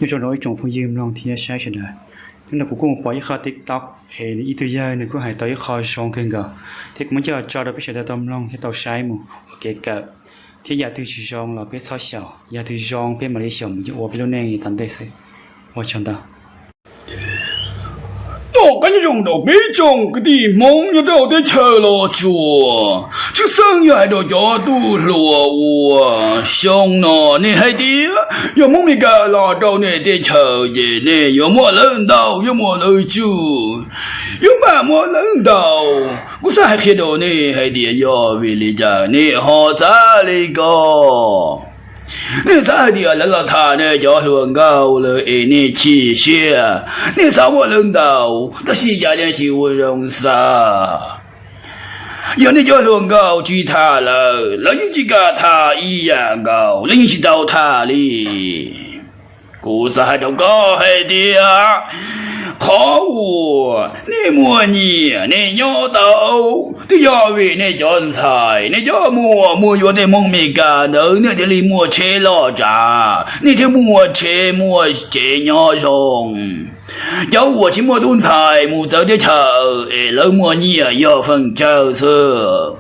Nyob zoo rau ib tsoom phooj ywg mloog thiab saib sawv daws. Hnub no kuv kuj mus pom ib qho TikTok es ib tug yawg nws kuj hais tau ib qho zoo kawg nkaus, thiab kuv muab coj tso rau peb sawv daws tau mloog thiab tau saib mus ua kev kawm. Thiab yam twg tsis zoo los peb txhob xyaum, yam twg zoo peb mam li xyaum mus ua peb lub neej tom ntej xwb. Ua tsaug ntau. Tom qab nyob zoo rau peb tsoom kwv tij Hmoob nyob rau teb chaws Los Tsuas. Tshwj xeeb yog hais rau cov tub hluas uas xyoo no nej hais tias yog Hmoob Mes Kas los rau nej teb chaws ces nej yuav muab lawv ntaus, yuav muab lawv tswj, yuav mam muab lawv ntaus. Kuv xav hais qhia rau nej hais tias yog vim li cas nej ho xav li ko. Nej xav hais tias lawv los tham nej cov hluas nkauj lawm es nej chim siab, nej xav muab lawv ntaus, tab sis cas nej tsis ua zoo xav. Yog nej cov hluas nkauj tsis tham lawm, lawv yeej tsis kam tham ib yam nkaus, lawv yeej tsis tau tham li. Kuv xav hais rau koj hais tias qhov uas nej muaj nyiaj nej nyob tau twb yog vim nej cov ntxhais nej cov muam mus yuav tej Hmoob Mes Kas ntawd nej thiaj li muaj tsheb loj tsav, nej thiaj muaj tsheb muaj tsev nyob zoo. Cov uas tsis muaj tub ntxhais mus txawv teb chaws es lawv muaj nyiaj yog feem tsawg xwb.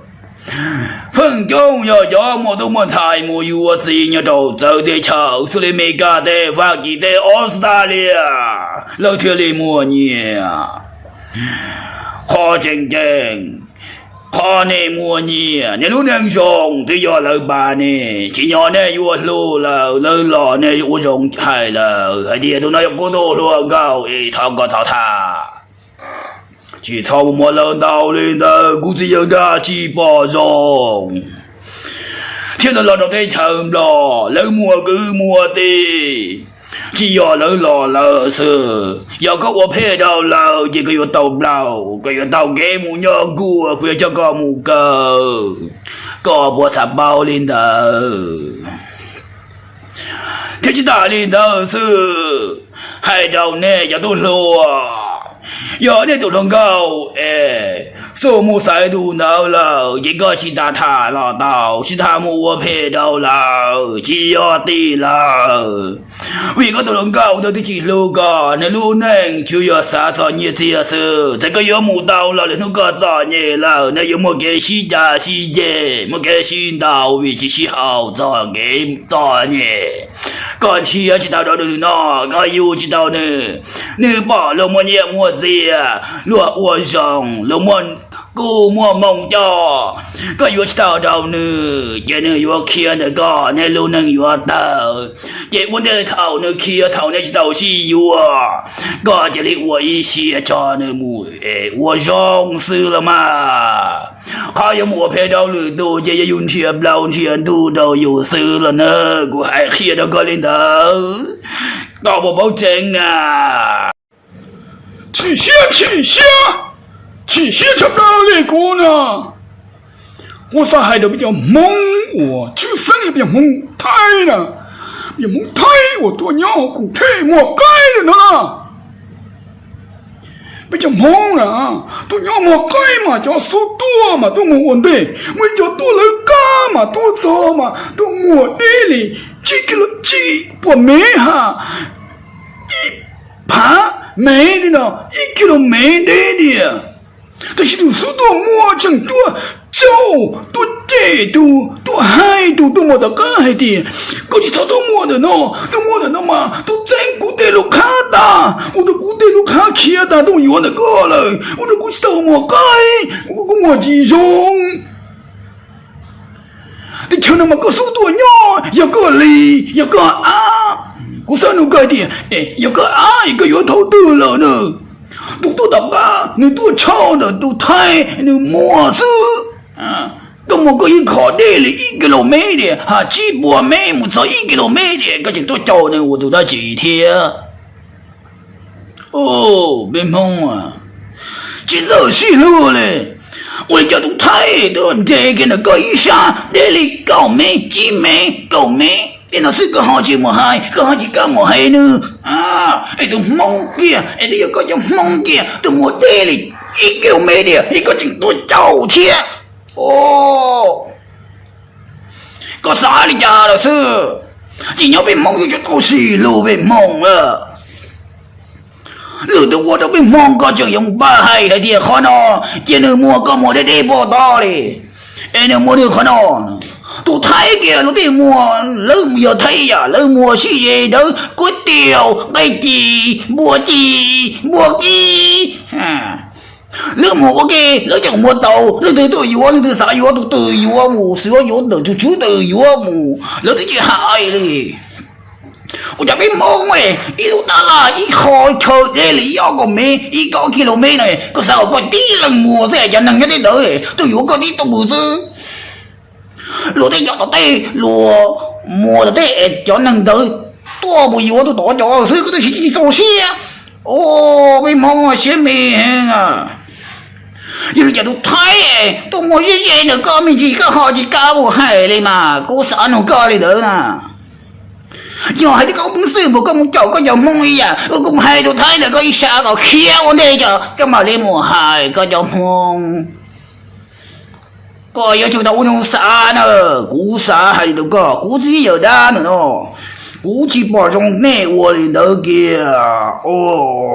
Feem coob yog cov muaj tub muaj ntxhais mus yuav txiv nyob rau txawv teb chaws xws li Mes Kas teb, Fab Kis teb, Australia, lawv thiaj li muaj nyiaj. Qhov tseeb tseeb, qhov nej muaj nyiaj nej lub neej zoo twb yog lawv pab nej, tsim nyog nej yuav hlub lawv, lawv los nej ua zoo hais lawv hais tias tus no yog kuv tus hluas nkauj es thov koj txhob tham, tsis txhob muab lawv ntaus li ntawd, kuv txiv yawg dag tsis pom zoo. Thiab lawv los rau teb chaws Nplog lawv muaj kwv muaj tij, tsis yog lawv los lawv xwb, yog koj ua phem rau lawv ces koj yuav tau plaub, koj yuav tau kev mus nyob nkuaj, kuv yuav coj koj mus kaw, koj puas xav paub li ntawd? Thiab tsis tas li ntawd xwb, hais rau nej cov tub hluas, yog nej tus hluas nkauj es xub mus xaiv tus ntawd lawm ces koj tsis tas tham los tau, tsis tas mus ua phem rau lawv, tsis yog tim lawv. Vim koj tus hluas nkauj ntawd twb tsis hlub koj, nws lub neej tsuas yog xav txom nyem txiag xwb, txawm koj yuav mus tau los lwm hnub koj txom nyem lawm nws yuav muaj kev sib cav sib ceg, muaj kev sib ntaus vim tsis sib haum txog kev txom nyem. Koj nrhiav tsis tau rau nws noj, koj yug tsis tau nws. Nws pom luag muaj nyiaj muaj txiag, luag ua zoo, luag muaj kuj muaj moo coj, koj yuav tsis tau rau nws ces nws yuav khiav ntawm koj, nej lub neej yuav tawg. Ces ua ntej thaum nws khiav, thaum nej tsis tau sib yuav, koj cia li ua ib siab tso nws mus es ua zoo xwb los mas. Qhov yuav mus ua phem rau lwm tus ces yog yus nrhiav plaub nrhiav ntug rau yus xwb los na. Kuv hais qhia rau koj li ntawd, koj puas paub tseeb na? Chim siab, chim siab, chim siab tshaj plaws li kuv no. Kuv xav hais rau peb cov Hmoob uas tshwj xeeb yog peb cov Hmoob Thaib na, peb cov Hmoob Thaib uas tuaj nyob hauv kuv thej Muag Qaib no na. Peb cov Hmoob na, tuaj nyob Muag Qaib mas cov xub tuaj mas tuaj mus ua ntej, muaj ib cov tuaj lawv qab mas tuaj txog mas tuaj muag deb li tsib kis lus, tsib puas mev ha, ib phav mev li no, ib kis lus mev deb tiag. Tab sis tus xub tuaj muag tseem tuaj caum, tuaj cem tus, tuaj hais tus tuaj muag tom qab hais tias, koj tsis txhob tuaj muag ntawm no, tuaj muag ntawm no mas tuaj txeeb kuv tej lub qhab tas, ua rau kuv tej lub qhab khiav tas tuaj yuav ntawm koj lawm, ua rau kuv tsis tau Muag Qaib, ua rau kuv muag tsis zoo. Teb chaws no mas koj xub tuaj nyob, yog koj li, yog koj av, kuv xav nug koj hais tias, yog koj av es koj yuav thaum twg lawm na? Tus tuaj tom qab nws tuaj tshaj ntawm tus Thaib nws muag xwb. Koj muag koj ib khom deb li ib kis lus mev tias, ha tsib puas mev mus txog ib kis lus mev tias, koj tseem tuaj caum nws ua tus dab tsi thiab? Peb Hmoob tsis txawj sib hlub li. Ua li cas tus Thaib twb nres kiag ntawm koj ib sab deb li kaum mev, tsib mev, kaum mev, tej no xwb koj ho tsis mus hais, koj ho tsis kam mus hais nws. Es tus Hmoob kiag, es twb yog koj cov Hmoob kiag, tus muag deb li ib kis lus mev tias, es koj tseem tuaj caum thiab. Koj xav li cas lawm xwb? Tsis nyob peb Hmoob yuav tsum tau sim lug peb Hmoob lawm. Lwm tus ua rau peb Hmoob koj tseem yuav npaj hais hais tias qhov no cia nws muag koj muag deb deb pog tod li, es nws muag nws qhov no. Tus Thaib kiag luag tej muag lawv yog Thaib yam lawv muag sib ze dawb kuab tias nqaij ci, npua ci, npua kib. Lawv muag ua ke lawv tseem muag tau, leej twg tuaj yuav leej twg xav yuav tus twg yuav mus, xav yuav ntawm tus tswv twg yuav mus, lawv twb tsis hais li. Ua cas peb Hmoob ib lub tab laj ib qho chaw deb li ib ob kaum mev ib ob kis lus mev no, koj xav kom koj tib leeg muag xwb, cov neeg nyob tej ntawd tuaj yuav koj tib tug xwb. Luag tej cov tom tej luag muag tom tej es cov neeg ntawd tuaj mus yuav tus tom cov xwb, koj twb tsis txaus siab. Peb Hmoob siab me heev. Yog li cas tus Thaib tuaj muag ze ze ntawm koj me ntsis koj ho tsis kam mus hais li mas kuv xav nug koj li ntawd na. Yog hais tias koj muaj peev xwm npaum koj mus caum koj cov Hmoob ib yam uas kuv mus hais tus Thaib ntawd, koj ib sab kom khiav ua ntej, koj mam li mus hais koj cov Hmoob. Koj yuav tsum tau ua zoo xav na. Kuv xav hais li ntawd rau koj, kuv txiv yawm dab ntawm no, kuv tsis pom zoo nej ua li ntawd kiag os.